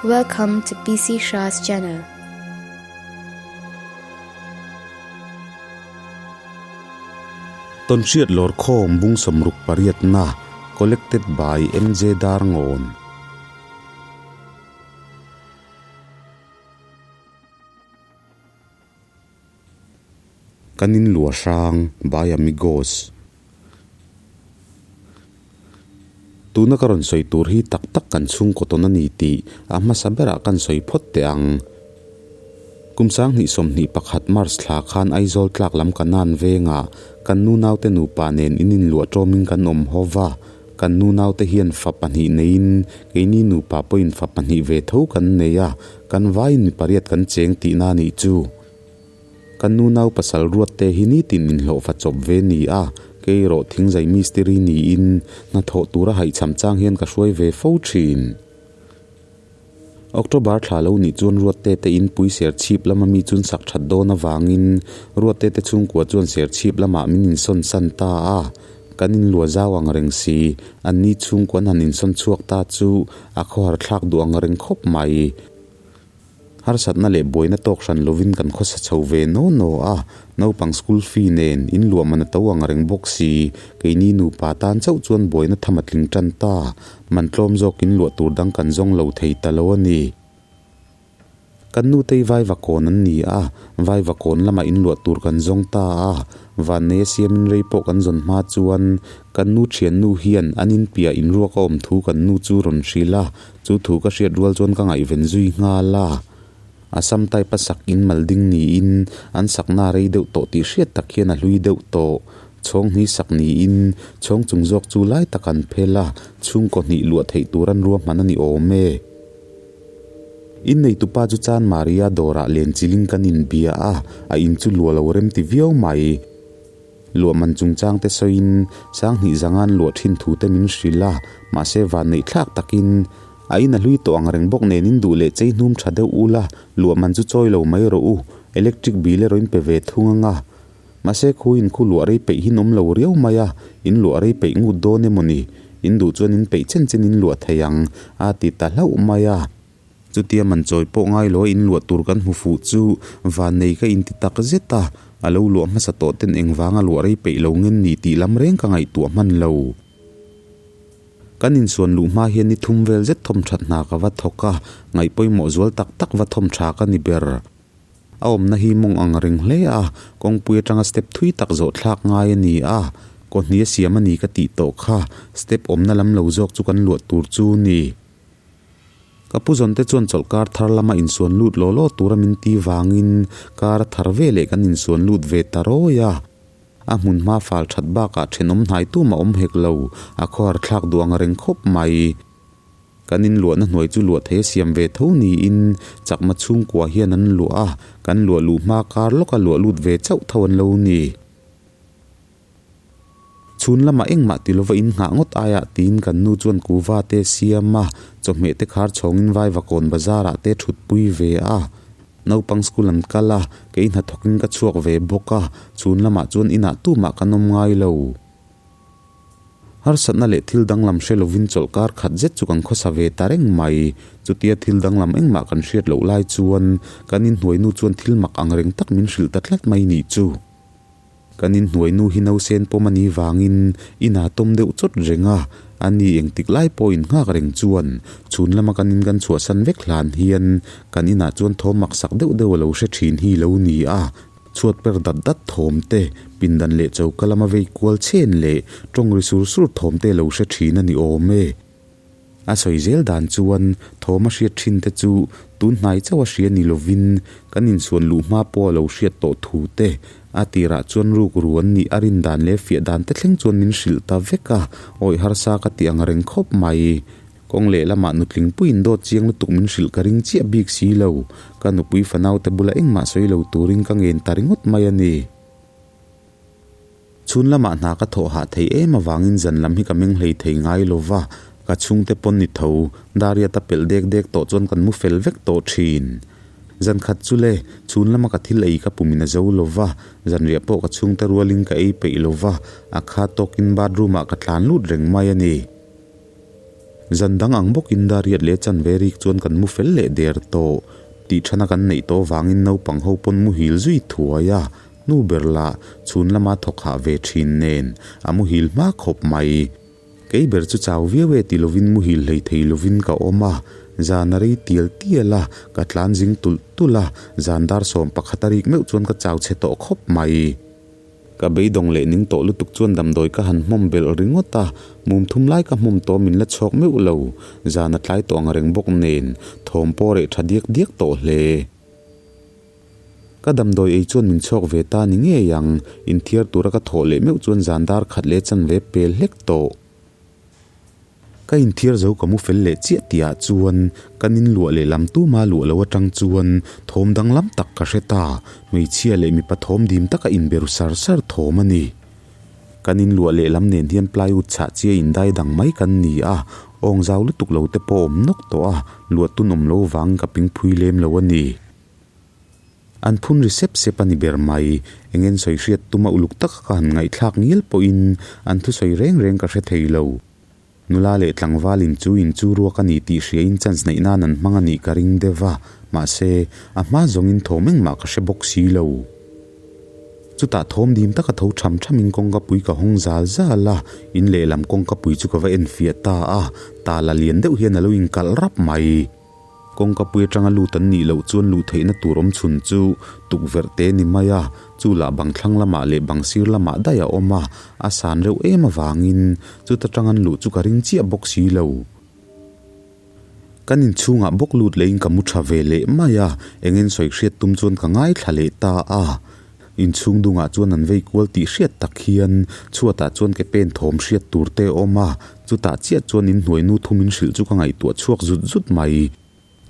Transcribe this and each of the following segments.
Welcome to PC Shah's channel. Tawnhriat Lawrkhawm Bung 68 na Collected by MJ Darngawn. Kan in lua hrang by Amigos. Tuna ka rawn sawi tur hi tak tak kan chhungkaw tawn a ni tih a hmasa berah kan sawi phawt teh ang. Kum 2021 March thla khan Aizawl tlak lam Kanan vengah kan nu naute nupa nen in inluah tawmin kan awm ho va, kan nu naute hian fa pahnih neiin keini nupa pawhin fa pahnih ve tho kan nei a, kan vaiin mi pariat kan cheng tihna a nih chu. Kan nu nau pasal ruat te hi nitin inhlawhfa chawp ve ni a, kei erawh thingzai mistiri niin hnathawh tura haihchham chang hian ka hruai ve fo thin. October thla lo nih chuan Ruatte te inpui serchhip lama mi chun sak that dawn avangin Ruatte te chhungkua chuan serchhip lamah min insawn san ta a, kan inlua zau ang reng si, anni chhungkua an han insawn chhuak ta chu a khawhar thlak duh ang reng khawp mai. Harsatna leh buaina tawk hran lovin kan khawsa chho ve naw naw a, naupang school fee nen in luah man a to ang reng bawk si, keini nupa tan chauh chuan buaina tham a tling tan ta, man tlawm zawk in luah tur dang kan zawng lo thei ta lo a ni. Kan nutei Vaivakawn an ni a, Vaivakawn lamah in luah tur kan zawng ta a, Vannei a siamin rei pawh kan zawn hma chuan kan nu thiannu hian an inpiah inruak a awm thu kan nu chu rawn hrilh a, Chu thu ka hriat rual chuan ka ngaihven zui nghal a, Assam type a sak in mal ding niin an sakna rei deuh tawh tih hriat tak hian a hlui deuh tawh. Chhawng hnih sak niin chhawng chung zawk chu lai tak an phel a, chhungkaw hnih luah theih tur an ruahman a ni awm e. Inneitupa chu Chan Maria dawrah len chiling kan inbia a, a in chu luah lo rem ti viau mai. Luah man chungchang te sawiin Sanghnih zangan luah thin thu te min hrilh a, mahse vanneih thlak takin a in a hlui tawh ang reng bawk nen in duh leh chei hnum tha deuh ula, luah man chu chawi lo mai rawh u, electric bill erawh in pe ve thung ang a. Mahse khu in khu luah rei peih hi nawm lo riau mai a, in luah rei peih ngut dawn emaw ni, in duh chuan in peih chen chen in luah thei ang a ti ta hlauh mai a. Chutia man chawi pawh ngai lo a inluah tur kan hmu fuh chu vannei ka inti tak zet a, a lo luah hmasa tawh ten engvanga luah rei peih lo ngen ni tih lam reng ka ngaihtuah hman lo. Kan insuan luh hma hian ni thum vel zet thawm that hna ka va thawk a, ngaih pawimawh zual tak tak va thawm tha ka ni ber. A awmna hi mawng ang reng hle a, kawngpui atanga step thui tak zawh thlak ngai a ni a, kawhni a siam a ni ka tih tawh kha, step awmna lam lo zawk chu kan luah tur chu ni. Ka pu zawn te chuan chawlhkar thar lama insuan lut law law tura min ti vangin kar a thar ve leh kan insuan lut ve ta rawi a. A hmun hma fal that bakah thenawm hnai tum a awm hek lo, a khawhar thlak duh ang reng khawp mai. Kan inluahna hnuai chu luah thei a siam ve tho niin chakma chhungkua hian an luah a, kan luah luh hma kar lawka luah lut ve chauh tho an lo ni. Chhun lamah engmah ti lova in nghah ngawt aiah tiin kan nu chuan kuva te siam a, chawhmeh te khar chhawngin Vaivakawn bazar ah te thutpui ve a. Naupang school an kal a, kei hnathawkin ka chhuak ve bawk a, chhun lamah chuan inah tumah kan awm ngai lo. Harsatna leh thil danglam hre lovin chawlhkar khat zet chu kan khawsa ve ta reng mai. Chutia thil danglam engmah kan hriat loh lai chuan kan inhnuainu chuan thil mak ang reng tak min hrilh ta tlat mai nih chu. Kan inhnuai nu hi nausen pawm a nih vangin inah tawm deuh chawt reng a, a ni engtik lai pawh innghak reng chuan chhun lama kan in kan chhuahsan vek hlan hian kan inah chuan thawm maksak deuh deuh a lo hre thin hi lo ni a, chhuat per dat dat thawm te, pindan leh choka lama vei kual chhen leh tawng ri sur sur thawm te a lo hre thin a ni awm e. A sawi zel dan chuan thawm a hriat thin te chu tun hnai chauh a hria ni lovin kan insuan luh hma pawh a lo hriat tawh thu te, a tirah chuan ruk ru an nih a rin dan leh fiah dan te thleng chuan min hrilh ta vek a, awih harsa ka ti ang reng khawp mai. Kawng lehlamah nutling puiin dawt chiang lutuk min hrilh ka ring chiah bik si lo, ka nupui fanaute bula engmah sawi lo turin ka ngen ta ringawt mai a ni. Chhun lamah hna ka thawh hah thei em avangin zan lam hi ka meng hlei thei ngai lo va, ka chhungte pawn ni tho, Dariat a pelh dek dek tawh chuan kan mu fel vek tawh thin. Zan khat chu le, chhun lama ka thil ei ka pumin a zo lo va, zanriah pawh ka chhungte rualin ka ei peih lo va, a kha tawkin bathroom ah ka tlan lut reng mai a ni. Zan dang ang bawkin Dariat leh chanve rik chuan kan mu fel leh der tawh. Tih thana kan neih tawh vangin naupang ho pawn muhil zui thuai a, nu ber lah chhun lama thawk hah ve thin nen a muhil hma khawp mai. Kei ber chu chau viau e ti lovin muhil hlei thei lovin ka awm a, zan a rei tial tial a, ka tlan zing tulh tulh a, zan dar 11 a rik meuh chuan ka chau chhe tawh khawp mai. Ka beidawng leh ning tawh lutuk chuan damdawi ka han hmawm belh ringawt a, mum thum lai ka hmawm tawh min la chhawk meuh lo, zan a tlai tawh ang reng bawk nen, thawm pawh reh tha diak diak tawh hle. Ka damdawi ei chuan min chhawk ve ta ni ngei ang, inthiar tura ka thawh leh meuh chuan zan dar khat leh chanve pel hlek tawh. Ka inthiar zo ka mu fel leh chiah tihah chuan kan inluah leh lam tuma luah lo atang chuan thawm danglam tak ka hre ta, hmeichhia leh mipa thawm dim taka inberu sar sar thawm a ni. Kan inluah leh lam nen hian plywood chhah chia indai dang mai kan ni a, awng zau lutuk lo te pawh awm nawk tawh a, luah tun awm lo vangin ka ping phui lem lo a ni. An phun ri sep sep a ni ber mai. Eng en sawi hriat tuma uluk taka ka han ngaihthlak ngial pawhin an thusawi reng reng ka hre thei lo. Nula leh tlangvalin chu in chu ruak a ni tih hriain chance neih nan an hmang a nih ka ring deuh va, mahse, a hma zawngin thawm engmah ka hre bawk si lo. Chutah thawm dim taka tho tham thamin kawngka pui ka hawng zal zal a, in lehlam kawngka pui chu ka va enfiah ta a, tala lian deuh hian a lo inkalh rap mai. Kawngka pui atanga lut an nih loh chuan luh theihna tur awm chhun chu tukverh te ni mai a, chu lah bang thlang lamah leh bang sir lamah daih a awm a, a san reuh em avangin chuta tang an luh chu ka ring chiah bawk si lo. Kan inchhungah bawk lut leiin ka mu tha ve leh mai a, engin sawi hriat tum chuan ka ngaithla leh ta a. Inchhung dungah chuan an vei kual tih hriat tak hian chhuatah chuan ke pen thawm hriat tur te a awm a, chutah chiah chuan inhnuai nu thum in hrilh chu ka ngaihtuah chhuak zut zut mai.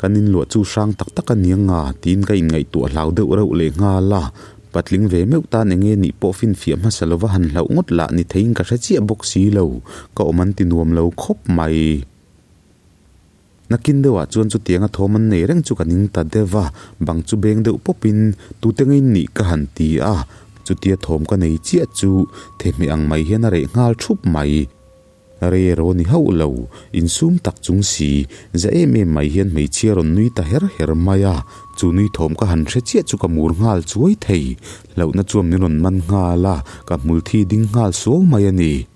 Kan inluah chu hrang tak tak a nia nga tiin ka inngaihtuah hlau deuh reuh leh nghal a, patling ve meuh tan eng nge nih pawh finfiah hmasa lova han hlauh ngawt lah ni theiin ka hre chiah bawk si lo, ka awm an ti nuam lo khawp mai. Nakin deuhah chuan chutianga thawm an nei reng chu ka ning ta deuh va, bang chu beng deuh pawpin tute ngei nih ka han ti a, chutia thawm ka nei chiah chu thehmeh ang mai hian a reh nghal thup mai. Rei erawh ni hauh lo, insum tak chung si, za em em mai hian hmeichhia rawn nui ta her her mai a, chu nui thawm ka han hre chiah chu ka mur nghal chuai thei, hlauhna chuan min rawn man nghal a, ka hmul thi ding nghal suau mai a ni.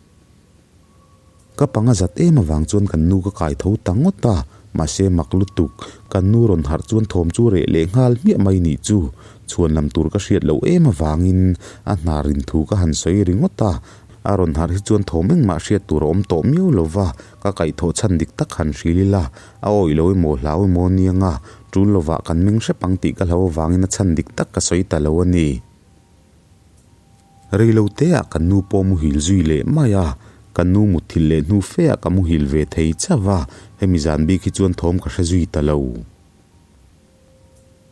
Ka panga zat em avang chuan kan nu ka kai tho ta ngawt a, mahse mak lutuk, kan nu rawn harh chuan thawm chu reh leh nghal hmiah mai nih chu. Chhuan lam tur ka hriat loh em avangin a hna rin thu ka han sawi ringawt a, a rawn harh hi chuan thawm engmah hriat tur a awm tawh miau lo va, ka kaihthawh chhan dik tak han hril ila, a awih lo emaw hlau emaw aniang a, tul lovah kan meng hrep ang tih ka hlau avangin a chhan dik tak ka sawi ta lo a ni. Reilo teah kan nu pawh muhil zui leh mai a, kan nu mutthilh leh hnu feah ka muhil ve thei chauh a, hemi zan bik hi chuan thawm ka hre zui ta lo.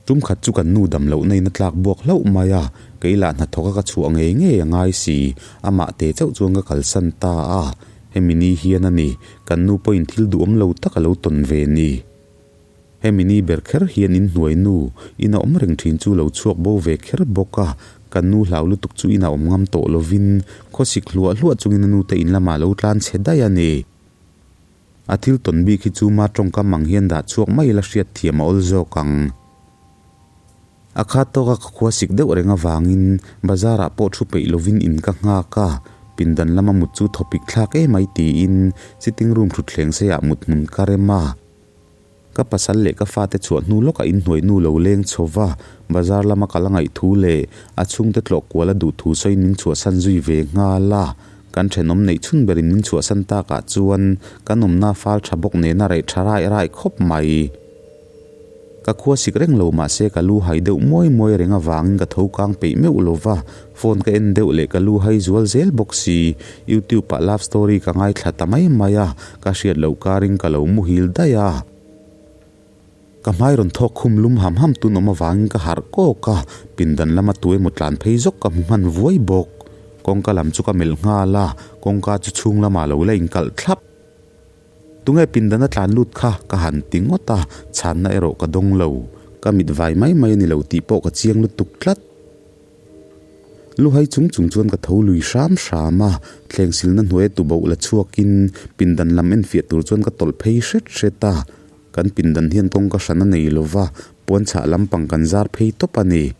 Tum khat chu kan nu dam lohna in a tlak buak hlauh mai a, kei lah hnathawka ka chhuah ngei ngei a ngai si, amah te chauh chuan ka kalsan ta a, hemi ni hian a ni, kan nu pawhin thil duhawm lo tak a lo tawn ve ni. Hemi ni ber kher hian inhnuai nu in a awm reng thin chu lo chhuak bo ve kher bawk a, kan nu hlau lutuk chu in a awm ngam tawh lovin khawsik hluah hluah chungin a nute in lamah lo tlan chhe daih a ni. A thil tawn bik hi chu ma tawngkam ang hian dah chhuak mai ila hriat thiam a awl zawk ang. A khat tawka ka khua sik deuh reng avangin bazar ah pawh thu peih lovin in ka nghak a, pindan lama mut chu thawpik thlak emai tiin sitting room thutthleng seiah mut hmun ka rem a. Ka pasal leh ka fate chhuah hnu lawkah inhnuai nu lo leng chho va, bazar lama kal a ngaih thu leh a chhungte tlawh kual a duh thu sawiin min chhuahsan zui ve nghal a. Kan thenawm neih chhun berin min chhuahsan takah chuan kan awmna fal tha bawk nena reh tha rai rai khawp mai. Ka khua sik reng lo mahse ka lu hai deuh muai muai reng avangin ka tho kang peih meuh lo va, phone ka en deuh leh ka lu hai zual zel bawk si. Youtube ah love story ka ngaithla ta mai mai a, ka hriat loh karin ka lo muhil daih a. Ka hmai rawn thawk khum lum ham ham tun awm avangin ka harh kawk a, pindan lama tu emaw tlan phei zawk ka hmu hman vuai bawk. Kawngka lam chu ka melh nghal a, kawngka chu chhung lamah lo la inkalh thlap. Tunge pindana tlan lut kha ka han ti ngawt a, chhanna erawh ka dawng lo. Ka mit vai mai mai a ni lo tih pawh ka chiang lutuk tlat. Luhai chung chung chuan ka tho lui hram hram a, thleng silna hnuaia tuboh la chhuakin pindan lam enfiah tur chuan ka tawlh phei hret hret a. Kan pindan hian kawngka hran a nei lova, puanchhah lampang kan zar phei tawp a ni.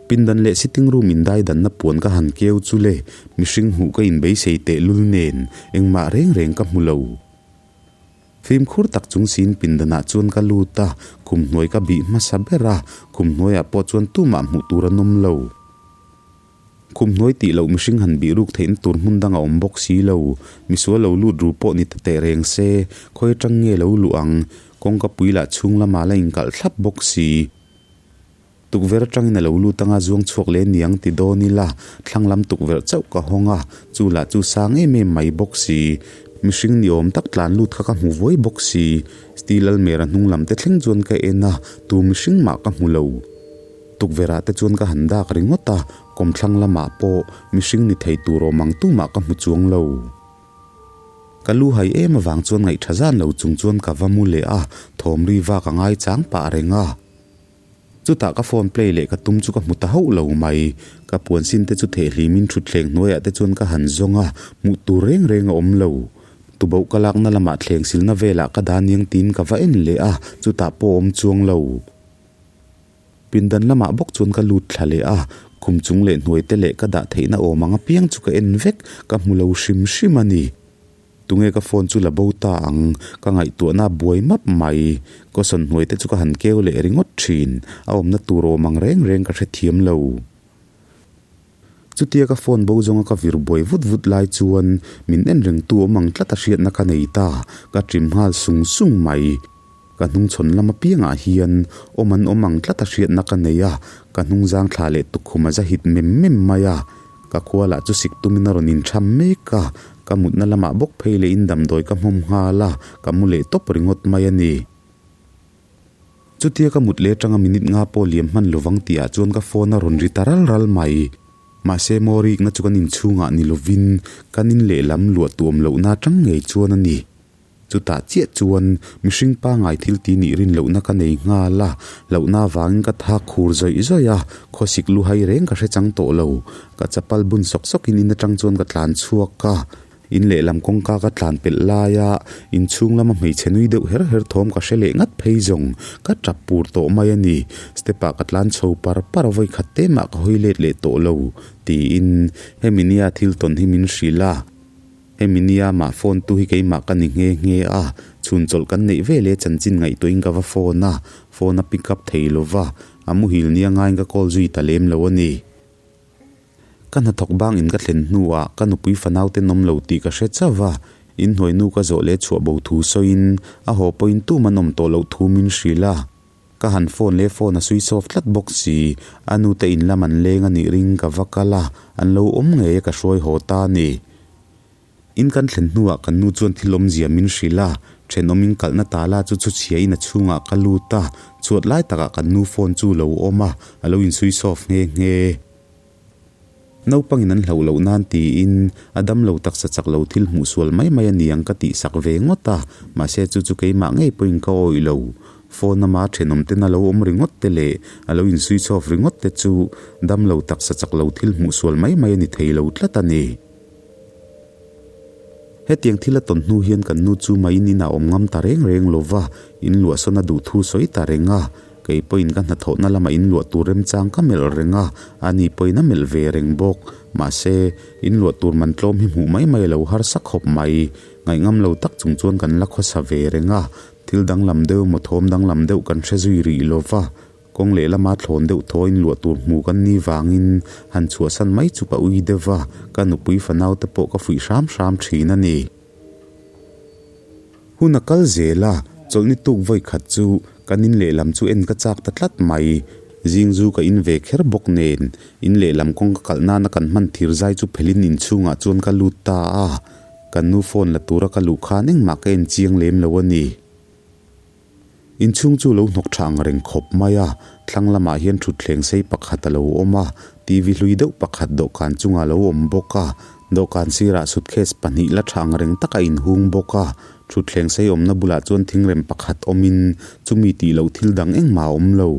Pindan leh sitting room indai danna puan ka han keu chu le, mihring hmuh ka inbeisei tehlul nen engmah reng reng ka hmu lo. Fimkhur tak chung siin pindanah chuan ka lut a, khum hnuai ka bih hmasa ber a, khum hnuaiah pawh chuan tumah hmuh tur an awm lo. Khum hnuai tih loh mihring han bih ruk theihna tur hmun dang a awm bawk si lo. Misual lo lut ru pawh ni ta teh reng se, khawi atang nge lo luh ang, kawngka pui lah chhung lamah la inkalh thlap bawk si. Tukverh atangin a lo lut anga zuang chhuak leh niang ti dawn ila, thlang lam tukverh chauh ka hawng a, chu lah chu sang em em mai bawk si. Mihring ni awm tak tlan lut kha ka hmu vuai bawk si. Steel almera hnung lam te thleng chuan ka en a, tu mihring mah ka hmu lo. Tukverh ah te chuan ka han dak ringawt a, kawmthlang lamah pawh mihring ni thei tur awm ang tumah ka hmu chuang lo. Ka lu hai em avang chuan ngaihtha zan lo chung chuan ka va mu leh a, thawm ri vak a ngai chang pah reng a. Chutah ka phone play leh ka tum chu ka hmu ta hauh lo mai. Ka puan sin te chu thehhlimin thutthleng hnuaiah te chuan ka han zawng a, hmuh tur reng reng a awm lo. Tuboh ka lakna lamah thleng silna velah ka dah aniang tiin ka va en leh a, chutah pawh a awm chuang lo. Pindan lamah bawk chuan ka lut thla leh a, khum chung leh hnuai te leh ka dah theihna awm ang apiang chu ka en vek, ka hmu lo hrim hrim a ni. Tunge ka phone chu la bo ta ang, ka ngaihtuahna a buai map mai. Caution hnuai te chu ka han keu leh ringawt thin, a awmna tur awm ang reng reng ka hrethiam lo. Chutia ka phone bo zawnga ka vir buai vut vut lai chuan min en rengtu awm ang tlat a hriatna ka nei ta, ka ṭim nghal sung sung mai. Ka hnungchhawn lam apiangah hian awm an awm ang tlat a hriatna ka nei a, ka hnungzang thla leh tukkhum a za hit mem mem mai a. Ka khua lah chu sik tumin a rawn intham mek a, ka mutna lamah bawk phei lehin damdawi ka hmawm nghal a, ka mu leh tawp ringawt mai a ni. Chutia ka mut leh atanga minute nga pawh liam hman lovang tihah chuan ka phone a rawn ri ta ral ral mai. Mahse maw rikna chu kan inchhungah ni lovin kan in lehlam luah tu awm lohna atang ngei chuan a ni. Chutah chiah chuan mihring pangai thil ti nih rin lohna ka nei nghal a, lohna avangin ka thak khur zawih zawih a, khawsik lu hai reng ka hre chang tawh lo. Ka chapal bun sawk sawkin in atang chuan ka tlan chhuak a, in lehlam kawngka ka tlan pelh laia inchhung lama hmeichhe nui deuh her her thawm ka hre leh ngat phei zawng ka tap pur tawh mai a ni. Step ah ka tlan chho par par a vawi khat te mah ka hawi let leh tawh lo tiin hemi nia thil tawn hi min hrilh a. Hemi nia mah phone tu hi keimah ka ni nghe nghe a, chhun chawlh kan neih ve leh chanchin ngaihtuahin ka va phone a, phone a pick up thei lo va, a muhil nia ngaiin ka call zui ta lem lo a ni. Ka hnathawk bang in ka thlen hnuah ka nupui fanau te nawm lo tih ka hre chauh va, inhnuai nu ka zawh leh chhuah bo thu sawiin a haw pawhin tum an awm tawh loh thu min hrilh a. Ka han phone leh phone a switch off tlat bawk si, a nu te in lam an leng a nih ring ka va kal a, an lo awm ngei a ka hruai haw ta a ni. In kan thlen hnuah kan nu chuan thil awmzia min hrilh a, thenawm in kalhna tala chu chhuchhia in a chhungah ka lut a, chhuat lai takah kan nu phone chu lo awm a, a lo in switch off nghe nghe. Naupangin an hlauh loh nan tiin a damlo taksa chak lo thil hmuh sual mai mai a niang ka tih sak ve ngawt a, mahse chu chu keimah ngei pawhin ka awih lo. Phone ama thenawm ten a lo awm ringawt te leh a lo in switch off ringawt te chu damlo taksa chak lo thil hmuh sual mai mai a ni thei lo tlat a ni. Hetiang thil a tawn hnu hian kan nu chu maiin inah awm ngam ta reng reng lo va, in luahsawn a duh thu sawi ta reng a. Kei pawhin ka hnathawhna lamah in luah tur remchang ka melh reng a, ani pawhin a melh ve reng bawk. Mahse, in luah tur man tlawm hi hmuh mai mai a lo harsa khawp mai. Ngaihngam lo tak chung chuan kan la khawsa ve reng a, thil danglam deuh emaw thawm danglam deuh kan hre zui rih lo va. Kawng lehlama thlawn deuh thaw in luah tur hmu kan ni vangin han chhuahsan mai chu ka ui deuh va, ka nupui fanau te pawh ka fuih hram hram thin a ni. Hun a kal zel a, chawlhni tuk vawi khat chu kan in lehlam chu en ka chak ta tlat mai. Zing zu ka in ve kher bawk nen, in lehlam kawng ka kalh nana kan hman thir zai chu phelin inchhungah chuan ka lut ta a. Kan nu phone la tura ka luh khan engmah ka en chiang lem lo a ni. Inchhung chu lo hnawk tha ang reng khawp mai a, thlang lamah hian thutthleng sei pakhat a lo awm a, TV hlui deuh pakhat dawhkan chungah a lo awm bawk a, dawhkan sirah suitcase pahnih la tha ang reng tak a inhung bawk a, thutthleng sei awmna bulah chuan thingrem pakhat awmin chumi tih loh thil dang engmah a awm lo.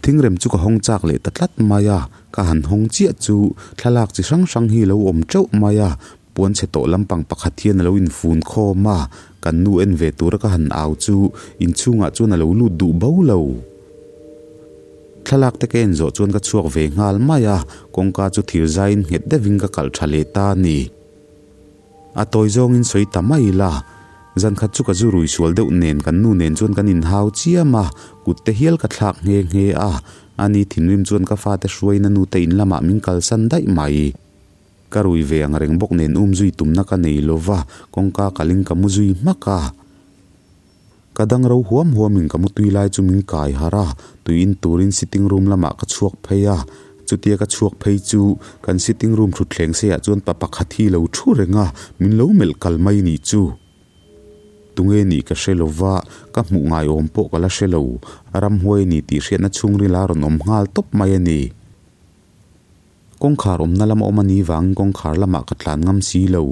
Thingrem chu ka hawng chak leh ta tlat mai a, ka han hawng chiah chu thlalak chi hrang hrang hi a lo awm teuh mai a, puan chhe tawh lampang pakhat hian a lo infun khawm a, kan nu en ve tura ka han au chu inchhungah chuan a lo lut duh bo lo. Thlalak te ka en zawh chuan ka chhuak ve nghal mai a, kawngka chu thir zaiin nghet deuhin ka kalh tha leh ta a ni. A tawi zawngin sawi ta mai ila, zan khat chu ka zu rui sual deuh nen kan nu nen chuan kan inhau chiam a, kut te hial ka thlak nghe nghe a, ani thinrim chuan ka fate hruaina nu te in lamah min kalsan daih mai. Ka rui ve ang reng bawk nen um zui tumna ka nei lova, kawngka kalin ka mu zui hmak a. Ka dang ro huam huamin ka mutui lai chu min kai harh a, tui in turin sitting room lamah ka chhuak phei a. Chutia ka chhuak phei chu kan sitting room thutthleng seiah chuan pa pakhat hi lo thu reng a, min lo melh kal mai nih chu. Tunge nih ka hre lo va, ka hmuh ngai awm pawh ka la hre lo. Ramhuai a ni tih hriatna chhungril a rawn awm nghal tawp mai a ni. Kawngkhar awmna lama awm a ni vangin kawngkhar lamah ka tlan ngam si lo.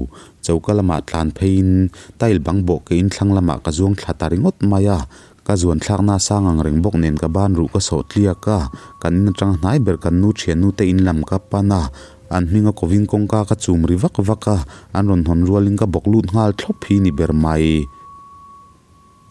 Choka lamah tlan pheiin tile bang bawh keiin thlang lamah ka zuang thla ta ringawt mai a. Ka zuan thlakna a sang ang reng bawk nen ka ban ruh ka sawh tliak a. Kan in atanga hnai ber kan nu thiannu te in lam ka pan a. An hminga kovin kawngka ka chum ri vak vak a. An rawn hawn rualin ka bawk lut nghal thlawp hi ni ber mai.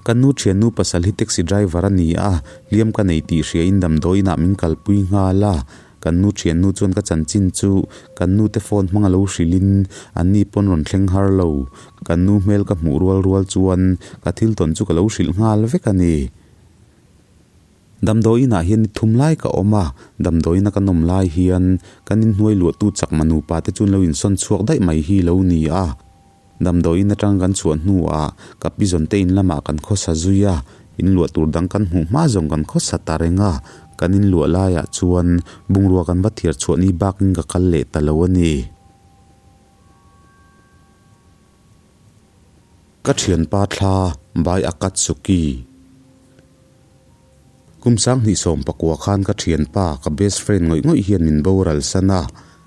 Ka nu thiannu pasal hi taxi driver a ni a, hliam ka nei tih hriain damdawiinah min kalpui nghal a. Kan nu thiannu chuan ka chanchin chu kan nu te phone hmang a lo hrilhin anni pawn rawn thleng har lo. Kan nu hmel ka hmuh rual rual chuan ka thil tawn chu ka lo hrilh nghal vek a ni. Damdawiinah hian ni thum lai ka awm a, damdawiina ka nawm lai hian kan inhnuai luahtu chakma nupa te chuan lo insawn chhuak daih mai hi lo ni a. Damdawiin atang kan chhuah hnuah ka pi zawn te in lamah kan khawsa zui a, in luah tur dang kan hmuh hma zawng kan khawsa ta reng a, kan in luah laiah chuan bungrua kan va thiar chhuah ni bakin ka kal leh ta lo a ni. Ka thianpa thla by Akatsuki. Kum sanghnih 19 khan ka thianpa, ka best friend ngawih ngawih hian min boral san a.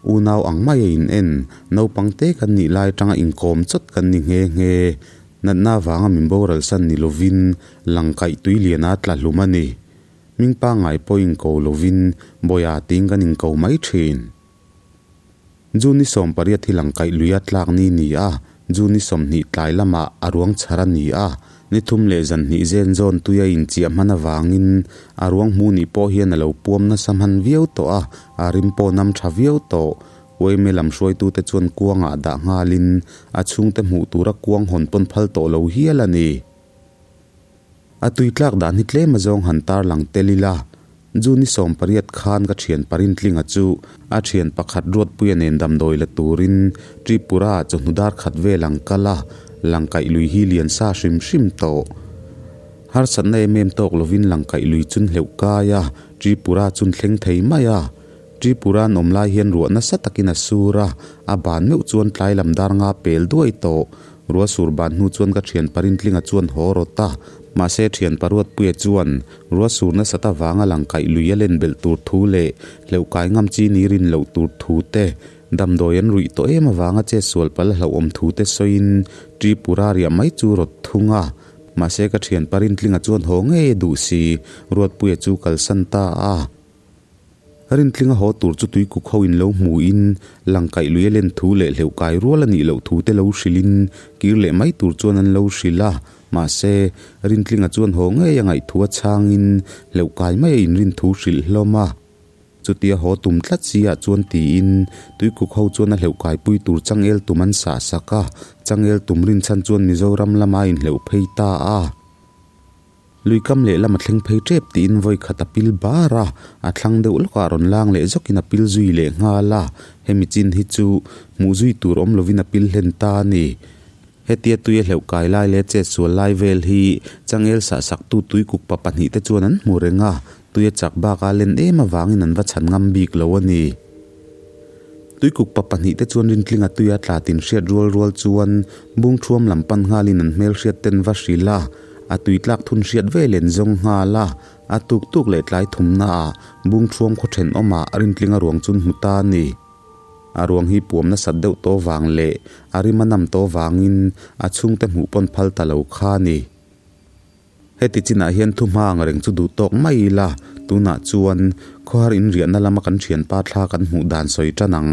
Unau ang mai a in en, naupang te kan nih lai atanga inkawm chawt kan ni nghe nghe. Natna vanga min boral san ni lovin langkaih tui lian a tla hlum a ni. Hming pangngai pawh inko lovin Bawiha tiin kan inko mai thin. June ni 18 hi langkaih lui a tlak ni ni a, June ni 20 tlai lamah a ruang chhar a ni a, ni thum leh zan hnih zen zawn tui a inchiah hman avangin a ruang hmu nih pawh hian a lo puam nasa hman viau tawh a, a rim pawh nam tha viau tawh. Uaime lam hruaitute chuan kuangah dah nghalin a chhungte hmuh tura kuang hawn pawn phal tawh lo hial a ni. A tui tlak dan hi tlem azawng han tarlang tel ila, June ni 18 khan ka thian Parintlinga chu a thian pakhat Ruatpuia nen damdawi la turin Tripura ah chawhnu dar khat vel ang kal a, langkaih lui hi lian sa hrim hrim tawh. Harsatna em em tawk lovin langkaih lui chun hleuh kai a, Tripura chun thleng thei mai a. Tripura an awm lai hian ruah nasa takin a sur a, a ban meuh chuan tlai lam dar nga pel duai tawh. Ruah sur ban hnu chuan ka thian Parintlinga chuan haw rawt a, mahse thian Paruatpuia chuan ruah sur nasat avanga lang kaih lui a len belh tur thu leh hleuh kai ngam chi ni rin loh tur thu te, damdawi an ruih tawh em avanga chet sual pal a hlauhawm thu te sawiin Tripura riah mai chu rawt thung a. Mahse ka thian Parintlinga chuan haw ngei a duh si, Ruatpuia chu kalsan ta a. Rintling a haw tur chu tuikuk ho in lo hmuin langkaih lui a len thu leh hleuh kai rual a nih loh thu te lo hrilhin kir leh mai tur chuan an lo hrilh a. Mahse, Rintlinga chuan haw ngei a ngaih thu a chhangin hleuh kai mai a inrin thu hrilh hlawm a. Chutia haw tum tlat si ah chuan tiin tuikuk ho chuan a hleuh kaipui tur changel tum an sah sak a. Changel tum rinchhan chuan Mizoram lama a inhleuh phei ta a. Luikam lehlam a thleng phei tep tiin vawi khat a pil bar a, a thlang deuh lawkah rawn lang leh zawkin a pil zui leh nghal a, hemi chin hi chu hmuh zui tur awm lovin a pil hlen ta a ni. Hetia tui a hleuh kai lai leh chet sual lai vel hi changel sah saktu tuikuk pa pahnih te chuan an hmu reng a, tui a chak baka len em avangin an va chhan ngam bik lo a ni. Tuikuk pa pahnih te chuan Rintlinga tuia tla tin hriat rual rual chuan Bungthuam lam pan nghalin an hmelhriat ten va hrilh a, a tui tlak thun hriat ve len zawng nghal a, a tuk tuk leh tlai thumna ah Bungthuam khaw thenawmah Rintlinga ruang chun hmu ta a ni. A ruang hi puam nasat deuh tawh vang leh a rim a nam tawh vangin a chhungte hmuh pawn phal ta lo kha a ni. Heti chinah hian thu hma ang reng chu duh tawk mai ila, Tunah chuan khawhar inriahna lama kan thianpa thla kan hmuh dan sawi tan ang.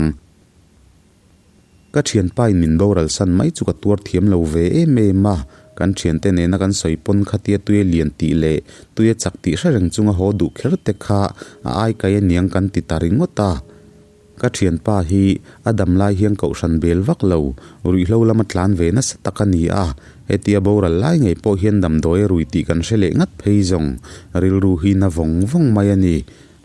Ka thianpa in min boral san mai chu ka tuar thiam lo ve em em a, kan thiante nena kan sawi pawn khatia tuia lian tih leh tuia chak tih hre reng chunga haw duh kher te kha a ai kai aniang kan ti ta ringawt a. Ka thianpa hi a dam lai hian kohhran bel vak lo, ruihhlo lama tlan ve nasa tak a ni a, hetia boral lai ngei pawh hian damdawi a rui tih kan hre leh ngat phei zawng, rilru hi na vawng vawng mai a ni.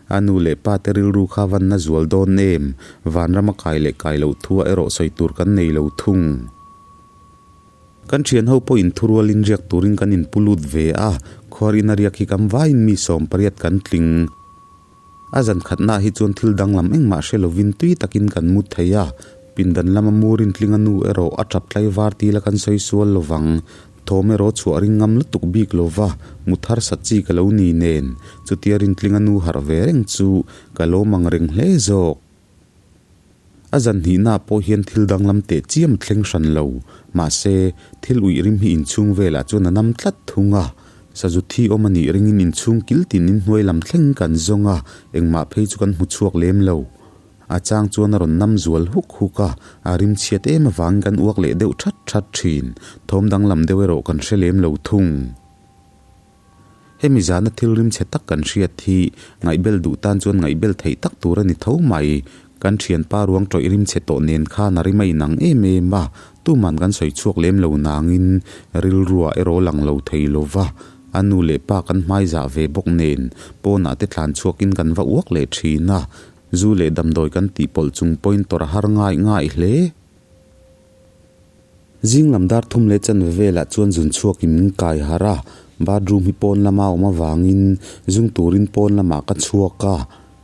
A nu leh pa te rilru kha van na zual dawn em? Vanram a kai leh kai loh thu ah erawh sawi tur kan nei lo thung. Kan thian ho pawh inthurualin riak turin kan inpu lut ve a, khuar ina riak hi kam vaiin mi 18 kan tling. A zan khatnaah hi chuan thil danglam engmah hre lovin tui takin kan mu thei a, pindan lama mur intlinga nu erawh a tap tlai var tila kan sawi sual lovang. Thawm erawh chhuah ring ngam lutuk bik lova mu thar sat chi ka lo ni nen, chutia rintlinga nu harh ve reng chu ka lawm ang reng hle zawk. A zan hnihnaah pawh hian thil danglam teh chiam a thleng hran lo. Mahse, thil uih rim hi inchhung velah chuan a nam tlat thung a. Sazu thi awm a nih ringin inchhung kil tin inhnuai lam thleng kan zawng a, engmah phei chu kan hmu chhuak lem lo. A chang chuan a rawn nam zual huk huk a, a rim chhiat em avangin kan uak leh deuh that that thin. Thawm danglam deuh erawh kan hre lem lo thung. Hemi zana thil rimchhe tak kan hriat hi ngaihbel duh tan chuan ngaihbel theih tak tur a ni tho mai. Kan thianpa ruang tawih rimchhe tawh nen khan a rim a inang em em a, tuman kan sawi chhuak lem lo nangin rilruah erawh lang lo thei lo va, a nu leh pa kan hmai zah ve bawk nen pawnah te tlan chhuakin kan va uak leh thin a, zu leh damdawi kan tihpawlh chung pawhin tawrh a har ngai ngai hle. Zing lam dar thum leh chanve velah chuan zun chhuakin min kai harh a, bathroom hi pawn lama awm avangin zung turin pawn lamah ka chhuak a,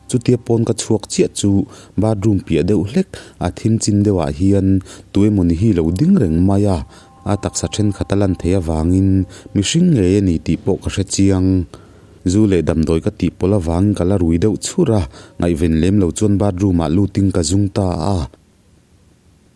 chutia pawn ka chhuak chiah chu bathroom piah deuh hlek a thim chin deuhah hian tu emawni hi lo ding reng mai a, a taksa thenkhat a lan theih avangin mihring ngei a ni tih pawh ka hre chiang. Zu leh damdawi ka tih pawlh avangin ka la rui deuh chhur a, ngaihven lem lo chuan bathroom ah lutin ka zung ta a.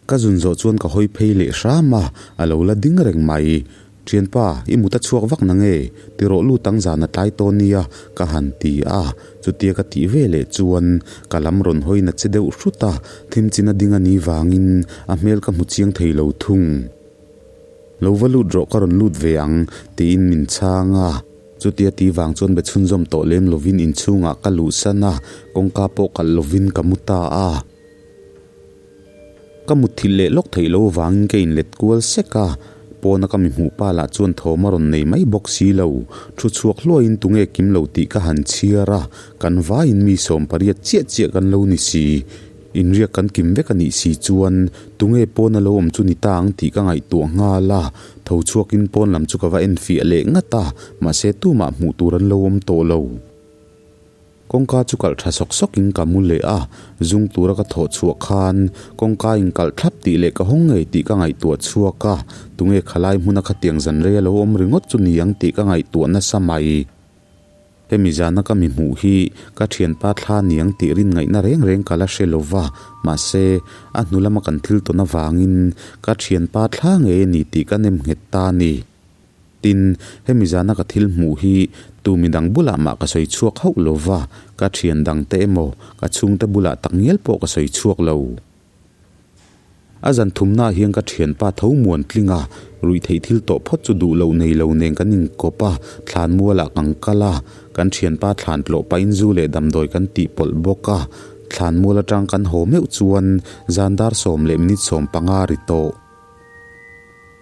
Ka zun zawh chuan ka hawi phei leh hram a, a lo la ding reng mai. Thianpa, i mut a chhuak vak na nge? Ti rawh lut ang zan a tlai tawn nia, ka han ti a. Chutia ka tih ve leh chuan ka lam rawn hawi na che deuh hrut a, thim chin a ding a nih vangin a hmel ka hmu chiang thei lo thung. Lo va lut rawh ka rawn lut ve ang, tiin min chhang a. Chutia ti vang chuan be chhunzawm tawh lem lovin inchhungah ka luhsan a, kawngka pawh kalh lovin ka mu ta a. Ka mutthilh leh lawk theih loh vangin ka inlet kual sek a, pawna ka mi hmuh pa lah chuan thawm a rawn nei mai bawk si lo. Thu chhuak hluaiin tunge kim lo tih ka han chhiar a, kan vaiin mi 18 chiah chiah kan lo ni si. Inriak kan kim vek a nih si chuan tunge pawna lo awm chu ni ta ang tih ka ngaihtuah nghal a, tho chhuakin pawn lam chu ka va enfiah leh ngat a, mahse tumah hmuh tur an lo awm tawh lo. Kawngka chu kalh tha sawk sawkin ka mu leh a, zung tura ka thawh chhuah khan kawngka in kalh thlap tih leh ka hawng ngei tih ka ngaihtuah chhuak a, tunge khalai hmuna khatiang zan rei a lo awm ringawt chu ni ang tih ka ngaihtuah nasa mai. Hemi zana ka mi hmuh hi ka thianpa thla niang tih rin ngaihna reng reng ka la hre lo va, mahse a hnu lama kan thil tawn avangin ka thianpa thla ngei a ni tih ka nem nghet ta a ni. Tin, hemi zana ka thil hmuh hi tu midang bulah mah ka sawi chhuak hauh lo va, ka thian dangte emaw, ka chhungte bulah tak ngial pawh ka sawi chhuak lo. A zan thumnaah hian ka thianpa tho muan tling a, ruih theih thil tawh phawt chu duh loh nei lo nen kan inkawp a, thlan mualah kan kal a, kan thianpa thlan tlawh pahin zu leh damdawi kan tih pawlh bawk a, thlan mual atang kan haw meuh chuan zan dar 10 leh minute 15 ri tawh.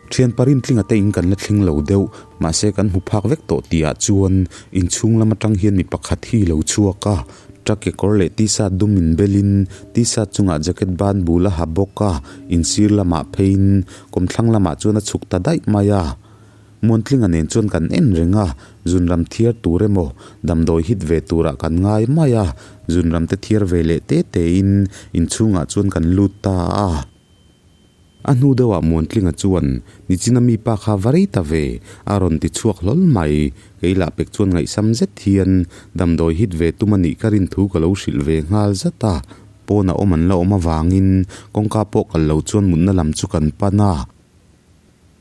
Thian parin tlinga te in kan la thleng lo deuh, mahse kan hmu phak vek tawh tih ah chuan inchhung lam atang hian mi pakhat hi lo chhuak a, truck kekawr leh t-shirt dum in bel in t-shirt chungah jacket ban bul a ha bawk a, insir lamah phei in kawmthlang lamah chuan a chhuk ta daih mai a. Muantlinga nen chuan kan en reng a, zunram thiar tur emaw damdawi hit ve turah kan ngai mai a, zunram te thiar ve leh te te in inchhungah chuan kan lut ta a. A hnu deuhah Muantlinga chuan, Nichina mi pa kha va rei ta ve, a rawn ti chhuak hlawl mai. Kei lah pek chuan ngaihsam zet hian damdawi hit ve tum a nih ka rin thu ka lo hrilh ve nghal zat a. Pawn a awm an la awm avangin kawngka pawh kal lo chuan mutna lam chu kan pan a.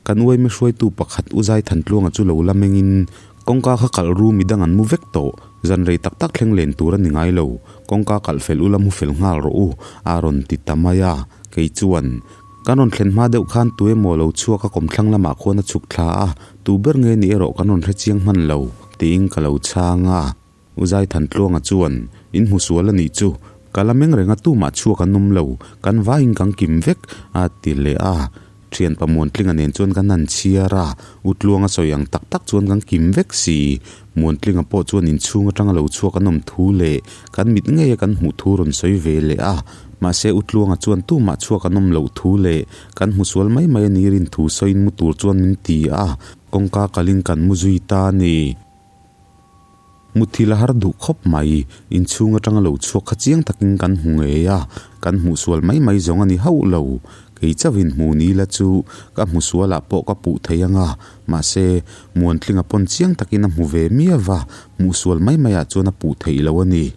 Kan uaime hruaitu pakhat U Zaithantluanga chu lo la mengin, Kawngka kha kalh ru midang an mu vek tawh, zan rei tak tak thleng len tur a ni ngai lo, kawngka kalh fel ula mu fel nghal rawh u, a rawn ti ta mai a, kei chuan, Kan rawn thlen hma deuh khan tu emaw lo chhuak a kawmthlang lamah khuan a chhuk thla a, tu ber nge ni erawh kan rawn hre chiang hman lo, tiin ka lo chhang a. U Zaithantluanga chuan, In hmu sual a nih chu, ka la meng reng a tumah chhuak an awm lo, kan vaiin kan kim vek, a ti leh a. Thianpa Muantlinga nen chuan kan han chhiar a, U Tluanga sawi ang tak tak chuan kan kim vek si. Muantlinga pawh chuan inchhung atanga lo chhuak an awm thu leh kan mit ngeia kan hmuh thu rawn sawi ve leh a. Mahse U Tluanga chuan tumah chhuak an awm loh thu leh kan hmu sual mai mai a ni rin thu sawiin mu tur chuan min ti a, kawngka kalin kan mu zui ta a ni. Muthil a har duh khawp mai, inchhung atanga lo chhuak kha chiang takin kan hmu ngei a, kan hmuh sual mai mai zawng a ni hauh lo. Kei chauhin hmu ni la chu ka hmu sualah pawh ka puh thei ang a, mahse, Muantlinga pawn chiang takin a hmu ve miau va, hmuh sual mai maiah chuan a puh theih lo a ni.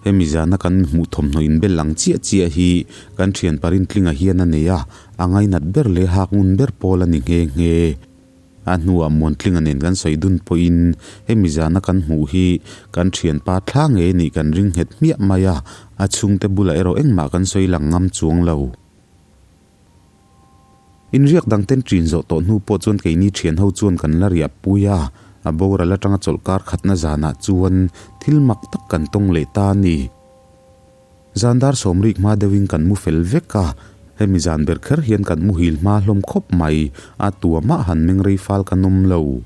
Hemi zana kan hmuh thawmhnaw inbel ang chiah chiah hi kan thian Parintlinga hian a nei a, a ngainat ber leh hak ngun ber pawl a ni nghe nghe. A hnuah Muantlinga nen kan sawi dun pawhin hemi zana kan hmuh hi kan thianpa thla ngei nih kan ring nghet hmiah mai a, a chhungte bulah erawh engmah kan sawi lang ngam chuang lo. Inriak dang ten ṭin zawh tawh hnu pawh chuan keini thian ho chuan kan la riah pui a, a boral atanga chawlhkar khatna zanah chuan thil mak tak kan tawng leh ta a ni. Zan dar sawmrik hma deuhin kan mu fel vek a, hemi zan ber kher hian kan muhil hma hlawm khawp mai, a tua mah han meng rei fal kan awm lo.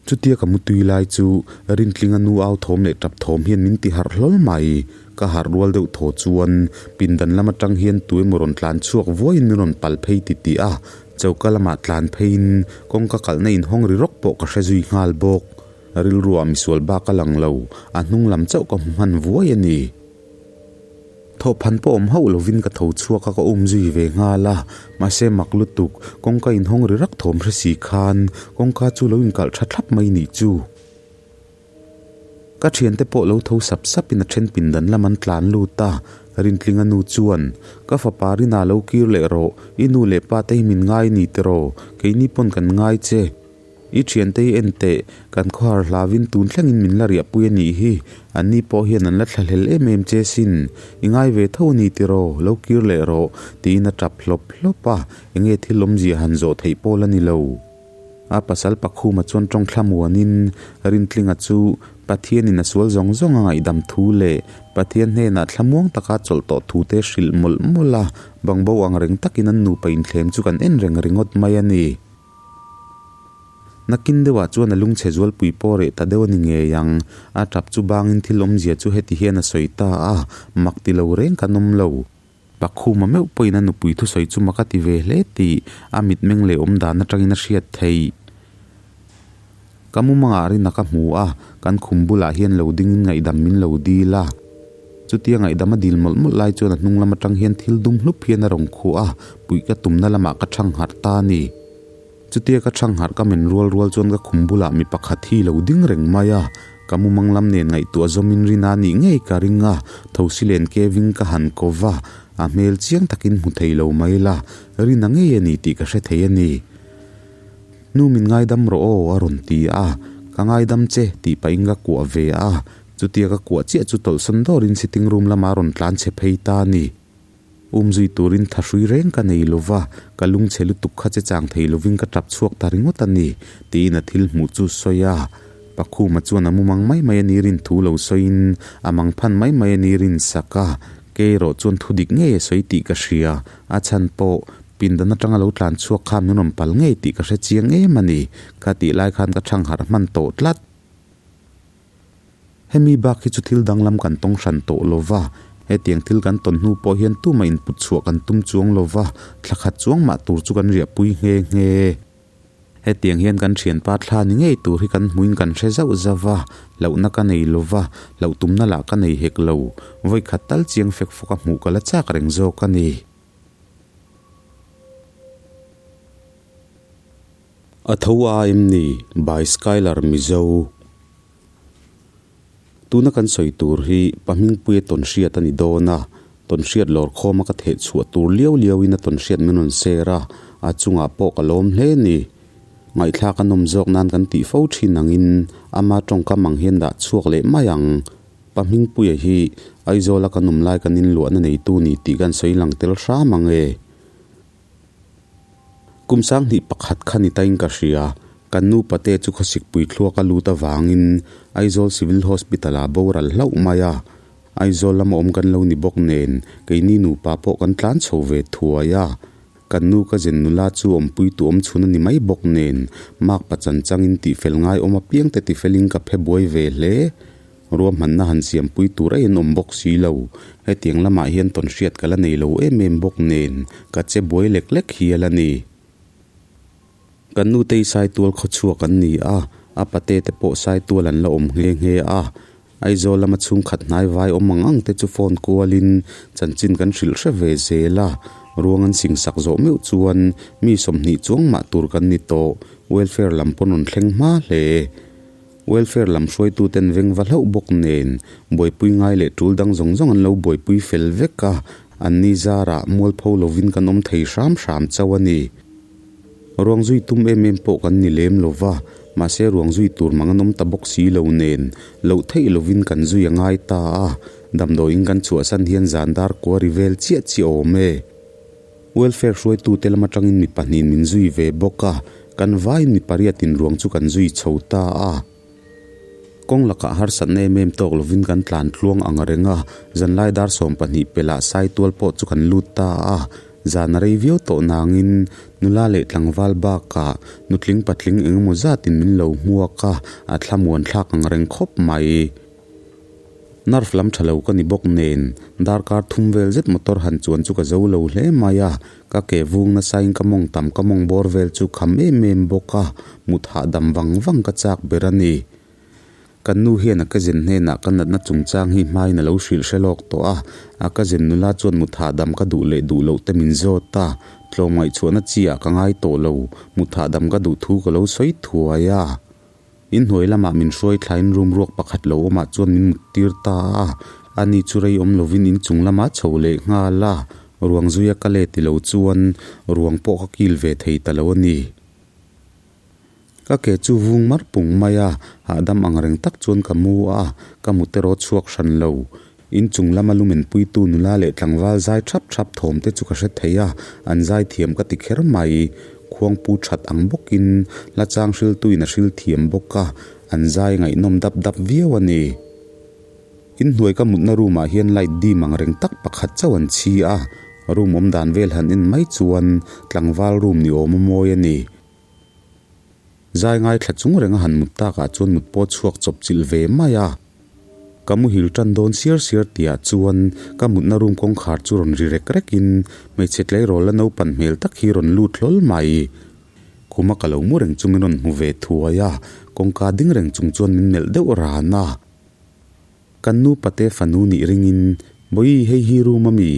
Chutia ka mutui lai chu Rintlinga nu au thawm leh tap thawm hian min ti harh hlawl mai. Ka harh rual deuh thaw chuan pindan lam atang hian tu emaw rawn tlan chhuak vuaiin min rawn pal phei ti tih a, choka lamah tlan pheiin kawngka kalhna inhawng ri rawk pawh ka hre zui nghal bawk. Rilruah misual bak a lang lo, a hnung lam chauh ka hmu hman vuai a ni. Thawhphan pawh awm hauh lovin ka tho chhuak a, ka um zui ve nghal a, mahse mak lutuk, kawngka inhawng ri rak thawm hre si khan kawngka chu lo inkalh tha thlap mai nih chu. Ka thiante pawh lo tho sap sapin a then pindan lam an tlan lut a, Rintlinga nu chuan, Ka fapa Rina lo kir leh rawh, i nu leh pa te hi min ngai ni tiraw, keini pawn kan ngai che. I thiante hi en teh, kan khawhar hlavin tun thlengin min la riahpui a nih hi, anni pawh hian an la thlahlel em em che sin, i ngai ve tho a ni tiraw, lo kir leh rawh, tiin a tap hlawp hlawp a, enge thil awmzia han zawh theih pawl a ni lo. A pasal Pakhuma chuan tawng thlamuanin Rintlinga chu Pathianin a sual zawng zawng a ngaihdam thu leh Pathian hnenah thlamuang taka chawlh tawh thu te hrilh mawlh mawlh a, bangbo ang reng takin an nupa inthlem chu kan en reng ringawt mai a ni. Nakin deuhah chuan a lungchhe zualpui pawh reh ta deuh a ni ngei ang. A tap chu bangin thil awmzia chu heti hian a sawi ta a, mak ti lo reng kan awm lo. Pakhuma meuh pawhin a nupui thusawi chu mak a ti ve hle tih a mitmeng leh awmdan atangin a hriat theih. Ka mumangah rina ka hmu a, kan khum bulah hian lo dingin ngaihdam min lo dil a. Chutia ngaihdam a dil mawlh mawlh lai chuan a hnung lam atang hian thil dum hlup hian a rawn khuh a, puih ka tumna lamah ka thang harh ta a ni. Chutia ka thang harh ka men rual rual chuan ka khum bulah mi pakhat hi lo ding reng mai a, ka mumang lam nen ngaihtuah zawmin rina nih ngei ka ring a, thosi len kevin ka han ko va, a hmel chiang takin hmu thei lo mai la, rina ngei a ni tih ka hre thei a ni. Nu min ngaidam rawh aw a rawn ti a, ka ngaidam che tih pahin ka kuah ve a, chutia ka kuah chiah chu tawlhsawn dawrin sitting room lamah a rawn tlan chhe phei ta a ni. Um zui turin thahrui reng ka nei lo va, ka lungchhe lutuk kha che chang thei lovin ka tap chhuak ta ringawt a ni, tiin a thil hmuh chu sawi a. Pakhuma chuan a mumang mai mai a ni rin thu lo sawiin a mangphan mai mai a ni rin sak a, kei erawh chuan thu dik ngei a sawi tih ka hria, a chhan pawh pindan atanga lo tlan chhuak kha min rawn pal ngei tih ka hre chiang em a ni, kha tih lai khan ka thang harh hman tawh tlat. Hemi bak hi chu thil danglam kan tawng hran tawh lo va, hetiang thil kan tawn hnu pawh hian tumah input chhuah kan tum chuang lo va, thla khat chuang mah tur chu kan riahpui nghe nghe. Hetiang hian kan thianpa thla ni ngei tur hi kan hmuin kan hre zauh zauh va, hlauhna ka nei lo va, hlauh tumna lah ka nei hek lo, vawi khat tal chiang fek fawk a hmuh ka la chak reng zawk a ni. A tho a em ni by Skylar Mizo. Tuna kan sawi tur hi Pahmingpuia tawnhriat a ni dawn a, tawnhriat lawr khawma ka theh chhuah tur liau liauin a tawnhriat min rawn share a, a chungah pawh ka lawm hle ni. Ngaihthlak a nawm zawk nan kan tih fo thin angin ama tawngkam ang hian dah chhuak leh mai ang. Pa Hmingpuia hi Aizawla kan awm lai kan inluahna neitu ni tih kan sawi lang tel hram ang e. Kum sanghnih pakhat kha ni tain ka hria. Kan nu pate chu khawsikpui thluak a lut avangin Aizawl Civil Hospital-ah boral hlauh mai a. Aizawl lama awm kan lo ni bawk nen keini nupa pawh kan tlan chho ve thuai a. Kan nu ka zen nula chu awmpui tu awm chhun a ni mai bawk nen makpa chan changin tihfel ngai awm apiang te tifelin ka phe buai ve hle. Ruahmanna han siampui tur a inawm bawk si lo. Hetiang lamah hian tawn hriat ka la nei lo em em bawk nen, ka che buai lek lek hial a ni. Kan nutei Saitual khawchhuak an ni a, a pate te pawh Saitual an la awm nghe nghe a. Aizawl lama chhungkhat hnai vai awm ang ang te chu phone kualin chanchin kan hrilh hre ve zel a. Ruang an singsak zawh meuh chuan mi 20 chuang mah tur kan ni tawh. Welfare lam pawn rawn thleng hma hle. Welfare lam hruaituten veng va hlauh bawk nen, buaipui ngai leh tul dang zawng zawng an lo buaipui fel vek a, anni zarah mualpho lovin kan awm thei hram hram chauh a ni. Ruang zui tum em em pawh kan ni lem lo va, mahse ruang zui tur mang an awm ta bawk si lo nen, loh theih lovin kan zui a ngai ta a, damdawiin kan chhuahsan hian zan dar kua ri vel chiah chiah awm e. Welfare hruaitute lam atangin mi pahnihin min zui ve bawk a, kan vaiin mi pariatin ruang chu kan zui chho ta a. Kawng lakah harsatna em em tawk lovin kan tlan tluang ang reng a, zanlai dar 20 pelah Saitual pawh chu kan lut ta a. Zan a rei viau tawh nangin nula leh tlangval bakah nutling patling eng emaw zatin min lo hmuak a, a thlamuan thlak ang reng khawp mai. Nerve lam tha lo ka ni bawk nen, darkar thum vel zet motor han chuan chu ka zo lo hle mai a, ka ke vung nasain ka mawng tam ka mawng bawr vel chu kham em em bawk a, mut hahdam vang vang ka chak ber a ni. Kan nu hian a cousin hnenah ka natna chungchang hi hmain a lo hrilh hre lawk tawh a, a cousin nula chuan mut hahdam ka duh leh duh loh te min zawt a, tlawmngaihchhuahna chi ah ka ngai tawh lo, mut hahdam ka duh thu ka lo sawi thuai a. Inhnuai lamah min hruai thlain room ruak pakhat lo awmah chuan min mut tir ta a, ani chu rei awm lovin inchung lamah chho leh nghal a, ruang zuia ka let ti lo chuan ruang pawh ka kil ve thei ta lo a ni. Ka ke chu vung mar pung mai a, hahdam ang reng tak chuan ka mu a, ka mut erawh chhuak hran lo. Inchung lama lumen puitu nula leh tlangval zai thap thap thawm te chu ka hre thei a, an zai thiam ka ti kher mai. Khuangpu that ang bawkin hla chang hriltuin a hril thiam bawk a, an zai ngaihnawm dap dap viau a ni. Inhnuai ka mutna room ah hian light dim ang reng tak pakhat chauh an chhi a, room awm dan vel han en mai chuan tlangval room ni awm a mawi a ni. Zai ngaithla chung renga han mut takah chuan mut pawh chhuak chawp chilh ve mai a. Ka muhil tan dawn siar siar tihah chuan ka mutna room kawngkhar chu rawn ri rek rekin hmeichhe tleirawl la naupan hmel tak hi rawn lut hlawl mai. Khuma ka lo mu reng chu min rawn hmu ve thuai a, kawngka ding reng chung chuan min melh deuh ran a. Kan nu pate fanu nih ringin, Bawihi hei hi room a mi?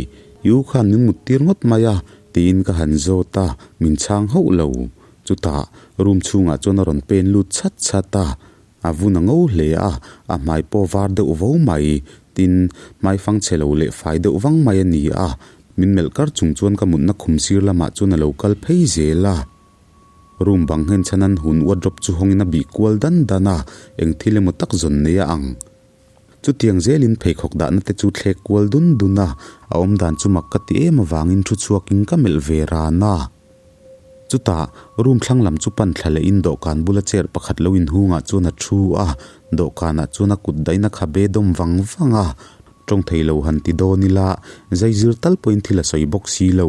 I u khan min mut tir ngawt mai a, tiin ka han zawt a, min chhang hauh lo. Chutah, room chhungah chuan a rawn pen lut chhat chhat a, a vun a ngo hle a, a hmai pawh var deuh vo mai. Tin, hmai fang chhe lo leh fai deuh vang mai a ni a, min melh kar chung chuan ka mutna khum sir lamah chuan a lo kal phei zel a. Room bang nghen chhan an hun wardrobe chu hawngin a bih kual dan dan a, eng thil emaw tak zawn nei a ang. Chutiang zelin pheikhawk dahna te chu thlek kual dun dun a, a awmdan chu mak ka ti em avangin thu chhuakin ka melh ve ran a. Chutah, room thlang lam chu pan thla lehin dawhkan bula chair pakhat lo inhungah chuan a thu a, dawhkanah chuan a kut dahin a khabe dawm vang vang a. Tawng thei lo han ti dawn ila, zaizir tal pawhin thil a sawi bawk si lo.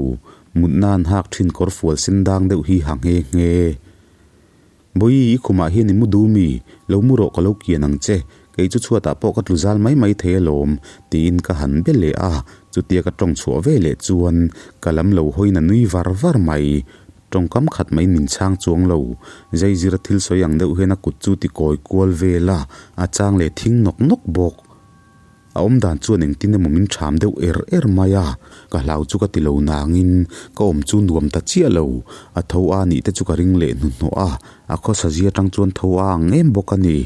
Mutna an hak thin kawr fual sen dang deuh hi ha nghe nghe. Bawihi, i khumah hian i mu duh mi? Lo mu rawh ka lo kian ang che. Kei chu chhuatah pawh ka tlu zal mai mai thei alawm, tiin ka han be leh a. Chutia ka tawng chhuah ve leh chuan ka lam lo hawiin a nui var var mai. Tawngkam khat maiin min chhang chuang lo. Zaizira thil sawi ang deuh hian a kut chu ti kawi kual vel a, a chang leh thing nawk nawk bawk. A awm dan chuan engtin emaw min ṭham deuh er er mai a, ka hlau chu ka ti lo nangin ka awm chu nuam ta chiah lo. A tho a nih te chu ka ring leh hnuhnawh a, a khawsa zia aṭang chuan tho a ang em bawk a ni.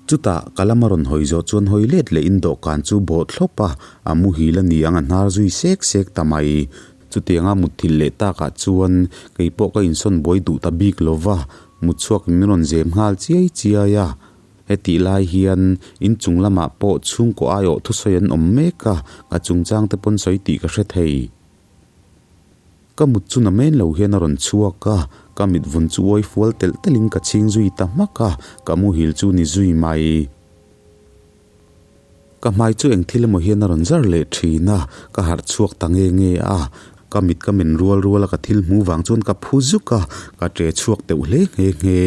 Chutah ka lama rawn hawi zawh chuan hawi let lehin dawhkan chu bawh thlawp a, a muhil a ni ang a hnar zui sek sek ta mai. Chutianga mutthilh leh takah chuan kei pawh ka insawn buai duh ta bik lo va, mutchhuakin min rawn zem nghal chiai chiai a. Hetih lai hian inchung lamah pawh chhungkaw aiawh thusawi an awm mek a, ka chungchang te pawn sawi tih ka hre thei. Ka mut chu na men lo hian a rawn chhuak a, ka mit vun chu uai fual telh telhin ka chhing zui ta hmak a, ka muhil chu ni zui mai. Ka hmai chu eng thil emaw hian a rawn zar leh thin a, ka harh chhuak ta nge nge a, ka mit ka men rual rual a ka thil hmuh vang chuan ka phu zuk a, ka ṭe chhuak teuh hle nghe nghe.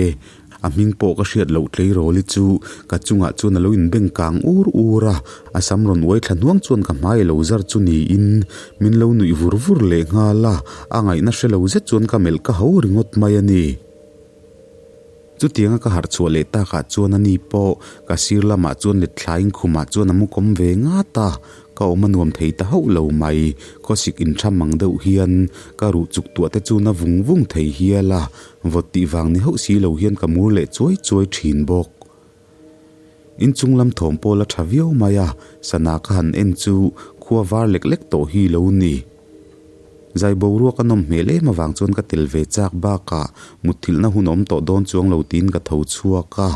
A hming pawh ka hriat loh tleirawl hi chu ka chungah chuan a lo inbeng kang ur ur a, a sam rawn uai thla hnuang chuan ka hmai a lo zar chu niin min lo nuih vur vur leh nghal a, a ngaihna hre lo zet chuan ka melh ka ho ringawt mai a ni. Chutianga ka harh chhuah leh takah chuan ani pawh ka sir lamah chuan let thlaiin khumah chuan a mu kawm ve ngat a, ka awm a nuam thei ta hauh lo mai. Khawsik intham ang deuh hian ka ruh chuk tuah te chu na vung vung thei hial a, vawt tih vang ni hauh si lo hian ka mur leh chuai chuai thin bawk. Inchung lam thawm pawl a tha viau mai a, sana ka han en chu khua var lek lek tawh hi lo ni. Zai boruak a nawm hmel em avang chuan ka tel ve chak bakah mutthilhna hun awm tawh dawn chuang lo tiin ka tho chhuak a.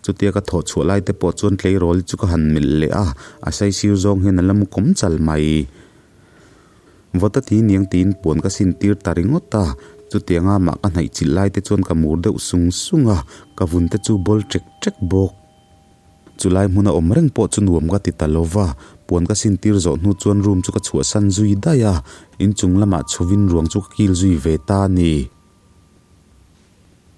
Chutia ka thawh chhuah lai te pawh chuan tleirawl chu ka han melh leh a, a saisir zawng hian a la mu kawm chal mai. Vawta ti niang tiin puan ka sin tir ta ringawt a, chutianga mah ka hnaih chilh lai te chuan ka mur deuh sung sung a, ka vun te chu bawl ṭek ṭek bawk. Chulai hmuna awm reng pawh chu nuam ka ti ta lo va, puan ka sin tir zawh hnu chuan room chu ka chhuahsan zui daih a, inchung lamah chhuvin ruang chu ka kil zui ve ta a ni.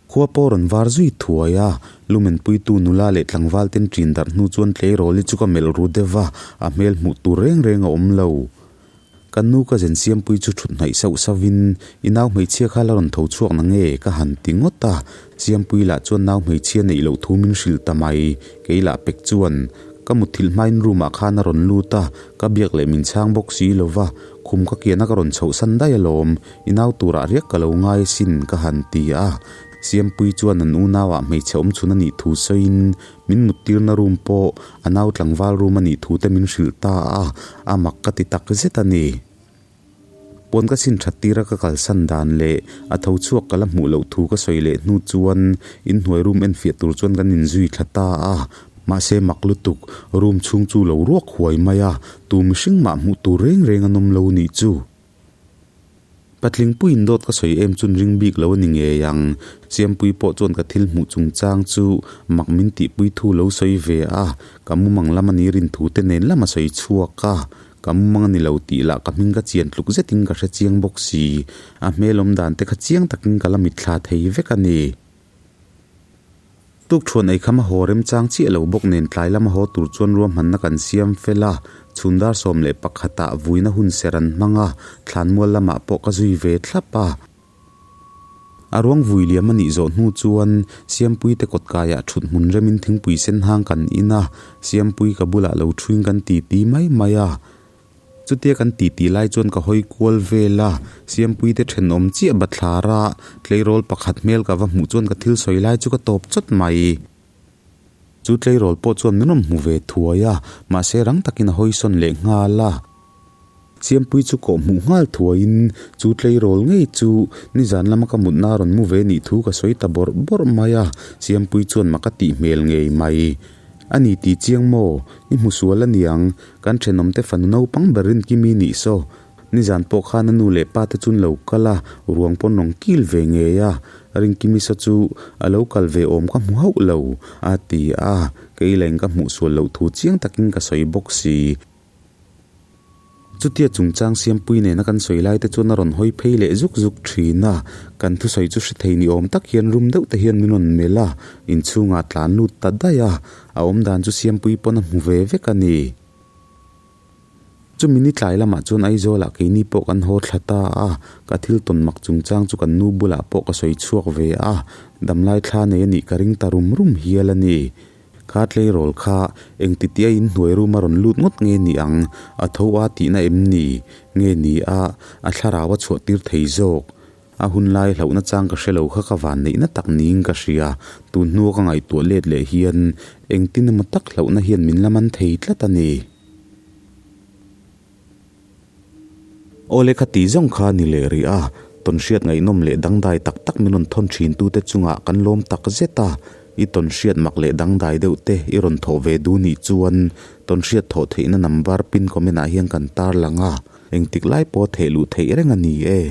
Khua pawh rawn var zui thuai a, lumenpuitu nula leh tlangval ten ṭin darh hnu chuan tleirawl hi chu ka melh ru deuh va, a hmel hmuh tur reng reng a awm lo. Ka nu ka zen siampui chu ṭhut hnaih sauh sauhin, I nau hmeichhia kha la rawn tho chhuak na nge? ka han ti ngawt a, Siampui lah chuan nau hmeichhia neih loh thu min hrilh ta mai. Kei lah pek chuan, Ka mutthilh hmain room ah khan a rawn lut a, ka biak leh min chhang bawk si lo va, khum ka kian a ka rawn chhohsan daih alawm, i nau turah riak ka lo ngai asin ka han ti a. Siampui chuan an unauah hmeichhe awm chhun a nih thu sawiin min muttirna room pawh a nau tlangval room a nih thu te min hrilh ta a, a mak ka ti tak zet a ni. Puan ka chhin that tira ka kalsan dan leh a tho chhuak ka la hmuh loh thu ka sawi leh hnu chuan inhnuai room enfiah tur chuan kan inzui thla ta a, mahse mak lutuk room chhung chu lo ruak huai mai a, tu mihring mah hmuh tur reng reng an awm lo nih chu. Patling puiin dawt ka sawi em chun ring bik lo a ni ngei ang, Siampui pawh chuan ka thil hmuh chungchang chu mak min tihpui thu lo sawi ve a, ka mumang lam a ni rin thu te nen lam a sawi chhuak a. Ka mumang a ni lo tih lah ka hming ka chian tluk zetin ka hre chiang bawk si. A hmel awm dan te kha chiang takin ka la mitthla thei vek a ni. Tukthuan ei kham a haw remchang chiah lo bawk nen tlai lama haw tur chuan ruahmanna kan siam fel a, chhun dar 11 ah vuina hun ser an hmang a, thlanmual lamah pawh ka zui ve thlap a. A ruang vui liam a nih zawh hnu chuan Siampuite kawtkaiah thut hmun remin thingpui sen hang kan in a, Siampui ka bulah lo thuin kan titi mai mai a. Chutia kan titi lai chuan ka hawi kual vel a, Siampuite thenawm chiah bathlar a, tleirawl pakhat hmel ka va hmuh chuan ka thil sawi lai chu ka tawp chawt mai. Chu tleirawl pawh chuan min rawn hmu ve thuai a, mahse rang takin a hawi sawn leh nghal a. Siampui chu kawh hmuh nghal thuaiin chu tleirawl ngei chu nizan lama ka mutna a rawn mu ve nih thu ka sawi ta bawrh bawrh mai a, Siampui chuan mak a tih hmel ngei mai. A ni tih chiang maw? I hmu sual a niang, kan thenawmte fanu naupang ber Rinkimi nih saw. Nizan pawh khan a nu leh pa te chun lo kal a, ruang pawn rawn kil ve ngei a, Rinkimi saw chu a lo kal ve awm ka hmu hauh lo, a ti a, kei lain ka hmuh sual loh thu chiang takin ka sawi bawk si. Chutia chungchang Siampui nena kan sawi lai te chuan a rawn hawi phei leh zuk zuk thin a, kan thusawi chu hre thei ni awm tak hian rum deuh te hian min rawn melh a, inchhungah a tlan lut ta daih a, a awmdan chu Siampui pawn a hmu ve vek a ni. Chumi ni tlai lamah chuan Aizawlah keini pawh kan haw thla ta a, ka thil tawn mak chungchang chu kan nu bulah pawh ka sawi chhuak ve a, damlai thla nei a nih ka ring ta rum rum hial a ni. Kha tleirawl kha engtitia in hnuai room a rawn lut ngawt nge ni ang? A tho a tihna em ni? Nge ni a, a thlarau a chhuah tir thei zawk. A hun lai hlauhna chang ka hre lo kha ka van neihna tak niin ka hria. Tun hnua ka ngaihtuah let leh hian engtin emaw tak hlauhna hian min la man thei tlat a ni. Awle kha ti zawng kha ni leh rih a, tawnhriat ngaihnawm leh dangdai tak tak min rawn thawn thin tute chungah kan lawm tak zet a, i tawnhriat mak leh dangdai deuh te i rawn thawh ve duh nih chuan tawnhriat thawh theihna number pin comment ah hian kan tarlang a, engtik lai pawh theh luh theih reng a ni e.